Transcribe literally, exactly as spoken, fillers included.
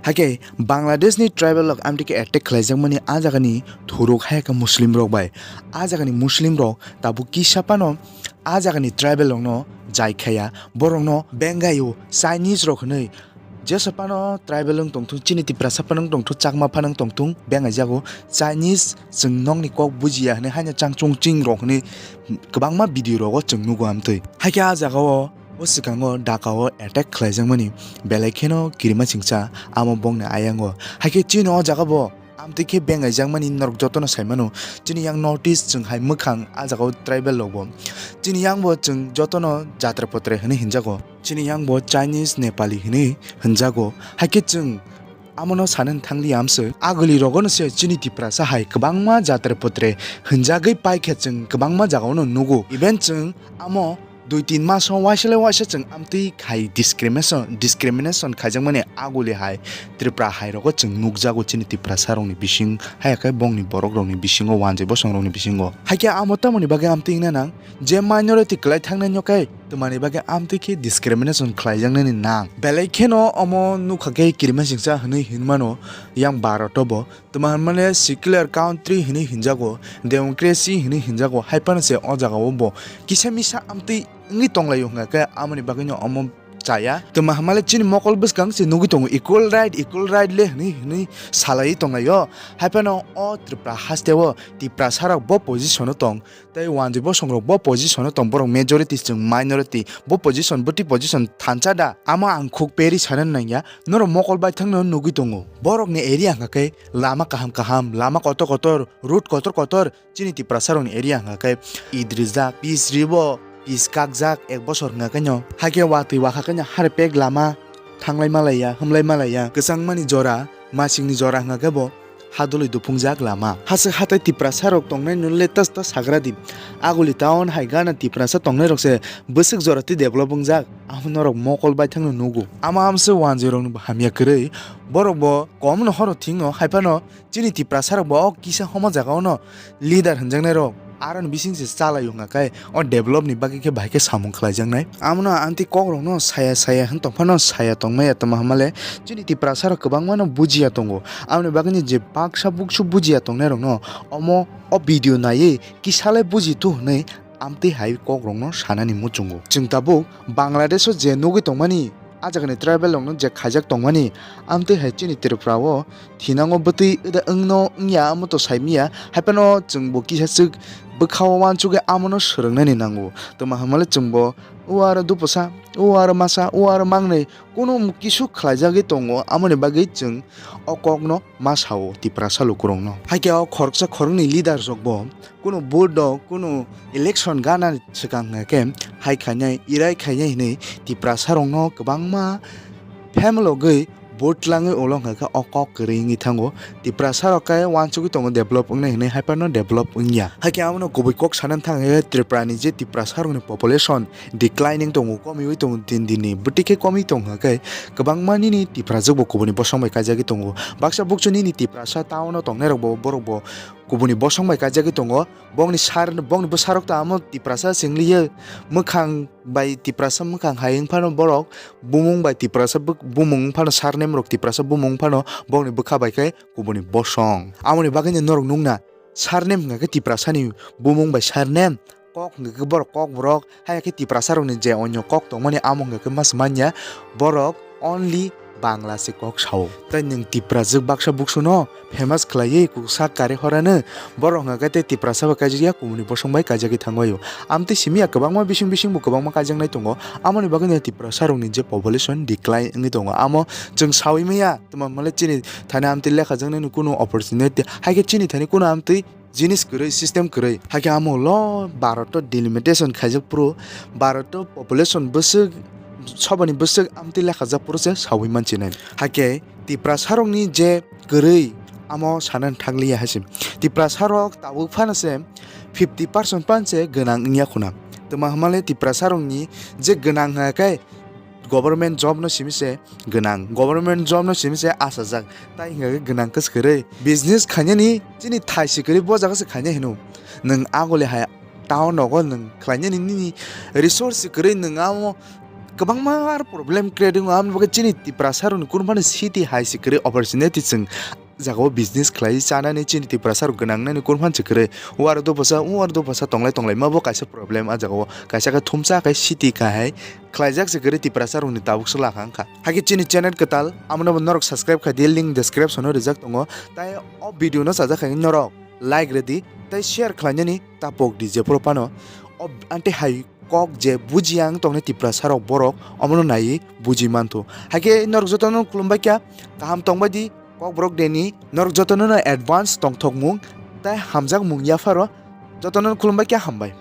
Haikhe Bangladeshni tribal rok amtwi khe attack khlaijakmani a jagani thuruk hai khe Muslim rok bai. A jagani Muslim rok tabuk kisa phano a jagani tribal rokno jai khaya, borokno bengaio Chinese rok hinwi. Jesa phano tribal wng tongthung, chini Tiprasa phano wng tongthung, Chakma phano wng tongthung, bengaijago Chinese, chwng nokni kok bujiya hinwi haino changchung ching rok hinwi kwbangma video rogo chwng nugo amtwi. Haikhe a jagao o swkango Dhaka o attack khlaijakmani belai kheno kirima singcha amo bongni ayango. Haikhe chini o jaga bo amtwi khe bengaijakmani norok jotono saimano. Chini yang North East chwng hai mwkhang a jagao tribal rokbo. Chini yang bo chwng jotono jatre potre hinwi hinjago. Chini yang bo Chinese, Nepali hinwi hinjago. Haikhe chwng amono sanani thangli amswk. Aguli rogono se chini Tiprasa hai kwbangma jatre potre hinjagwi paikhe chwng kwbangma jagaono nugo. Even chwng amo dui tin maso waisa le waisa chwng amtwi khai discrimination, discrimination khaijakmani aguli hai Tripura hai rogo chwng nukjago chini Tiprasa rokni bising, haya khe bongni borok rokni bisingo, wanjwi bosong rokni bisingo. Haikhe amo tamoni bagwi amtwi wngna nang je minority kwlai thangnaino khe twmani bagwi amtwi khe discrimination khlaijaknani nang. Belai kheno omo nukha khe kirima singcha hinwi hinmano yang Bharat o bo. Twma hwnmale secular country hinwi hinjago, democracy hinwi hinjago, hai phano se o jagao bo kisa misa amtwi wngwi tonglaio hwnka khe amoni bagwino omo chaya. Twma hwnmale chini mokol bwskang se nugwi tongo equal right, equal right le hinwi hinwi salaiwi tonglaio. Hai phano o Tripura hasteo Tiprasa rok bo position o tong, tei wanjwi bosong rok bo position o tong, borok majority chwng minority, bo position bwtwi position thansa da? Amo ang khuk peri sana nangya. Norok mokol baithangno nugwi tongo. Borokni area hwnka khe lama kaham kaham, lama kotor kotor, road kotor kotor. Chini Tiprasa rokni area hwnka khe id rijak, pitch ribo, pitch kakjak ek bosor hwnka khe no. Hakhe watwi wakha khe no harpek lama thanglai malaiya, hwmlai malaiya. Kwchangmani jora, masingni jora hwnka khe bo hadolwi duphungjak lama. Haswk hatai Tiprasa rok tongnai no le tas tas sagra di. Aguli town hai gana Tiprasa tongnai rok se bwswk jora twi develop wngjak. Amo norok mokol baithangno nugo. Amo amse wanjwi rokni bo hamya kwrwi. Borok bo kom no horo thwng no, hai phano chini Tiprasa rok bo o kisa homo jaga o no leader hwnjaknai rok. Aroni bising se chalai wngkha khe o develop ni bagwi khe bahai khe samung khlaijaknai. Amo no amtwi kok rok no saya saya hwn tong phano saya tongmaya, twma hwnmale chini Tiprasa rok kwbangma no bujiya tongo. Amoni bagwi ni je baksa buksu bujiya tongnai rok no omo o video naiwi kisa le buji tu hwnwi amtwi hai kok rok no sanani muchungo. Chwng tabuk Bangladesh o je nugwi tongmani, a jagani tribal rok no je khaijak tongmani, amtwi hai chini Tripura o thinango bwtwi da wngno wngya amo to saimiya, hai phano chwng bo kisa swk bwkha o uansugwi amo no swrwng nani nango. Twma hwnmale chwng bo o aro dupusa, o aro masa, o aro mangnwi kunu kisu khlaijagwi tongo, amoni bagwi chwng o kok no ma sao Tiprasa lukurokno. Haikhe o khoroksa khoroknwi leaders rokbo kunu vote rok, kunu election gana swkang hwnkhe hai khainai, irai khainai hinwi Tiprasa rokno kwbangma phemelogwi vote twlangwi ulo hwnkhe o kok kwrwi wngwi thango. Tiprasa rok khe uansugwi tongo develop wngnai hinwi, hai phano develop wngya. Haikhe abono kubui kok sanani thang hwnkhe Tripura ni je Tiprasa rokni population declining tongo, komiwi tongo din din ni. Bwtwi khe komi tong hwnkhe kwbangma nini Tiprajwk bo kubuni bosong bai kaijagwi tongo. Baksa buksu nini Tiprasa town o tongnai rok bo, borok bo kubuni bosong bai kaijagwi tongo. Bongni sar, bongni bwsarok ta amo Tiprasa singliya, mwkhang bai Tiprasa mwkhang hai wng phano borok bumung bai Tiprasa bw-, bumung wng phano surname rok Tiprasa bumung wng phano bongni bwkha bai khe kubuni bosong. Amoni bagwi no norok nukna surname hwnkha khe Tiprasani bumung bai surname, kok hwnkha khe borok kokborok, hai khe Tiprasa rokni je onyo kok tongmani amo hwnkha khe mas manya, borok only Bangla se kok sao. Tei nwng Tiprajwk baksa buksuno famous khlaiwi kuksa kari horano borok hwnkha khe tei Tiprasa bai kaijak ya, kubuni bosong bai kaijagwi thangbaio. Amtwi simi ya kwbangma bising bising bo kwbangma kaijaknai tongo. Amoni bagwi no Tiprasa rokni je population decline wngwi tongo, amo chwng saui manya. Tamo hwnmale chini thani amtwi lekha jaknani kunu opportunity, hai khe chini thani kunu amtwi jinis kwrwi, system kwrwi. Hakhe amo ulo Bharat o delimitation khaijak phuru, Bharat o population bwswk, sobani bwswk amtwi lekha jak phuru se saui mansinai. Hakhe Tiprasa rokni je kwrwi, amo sanani thang liya hai se. Tiprasa rok tabuk phano se fifty percent phano se gwnang wngya khuna. Twma hwnmale Tiprasa rokni je gwnang hwnkha khe government job no simi se gwnang, government job no simi se achajak, tai hwnkha khe gwnang khe se kwrwi. Business khainani chini thai se kwrwi, bo jaga se khaina hino. Nwng agole hai town rogo nwng khlainani nini resource se kwrwi, nwng amo kwbangma aro problem create wngo. Aboni bagwi chini Tiprasa rokni kunu phano city hai se kwrwi opportunity chwng jagao business khlai chanani chini Tiprasa rok gwnang nani kunu phano se kwrwi. Waro do bwsa, waro do bwsa tonglai tonglai ma bo kaisa problem ah jagao. Kaisa khe thumsa khe city kahai khlaijak se kwrwi Tiprasa rokni tabuk se lakha wngkha. Hakhe chini channel kwtal, abono bo norok subscribe khai di, link description o rijak tongo. Tai o video no chajak khe norok like rwdi, tai share khlainani tapok di jephuru phano. O ante hai kok je bujiya wng tongnai Tiprasa rok borok omono naiwi buji manthu. Hakhe norok jotono khulumbai kha, kaham tongbai di Kokborok Day ni, norok jotono no advance tongthokmung tai hamjakmung yapharo jotono khulumbai kha, hambai.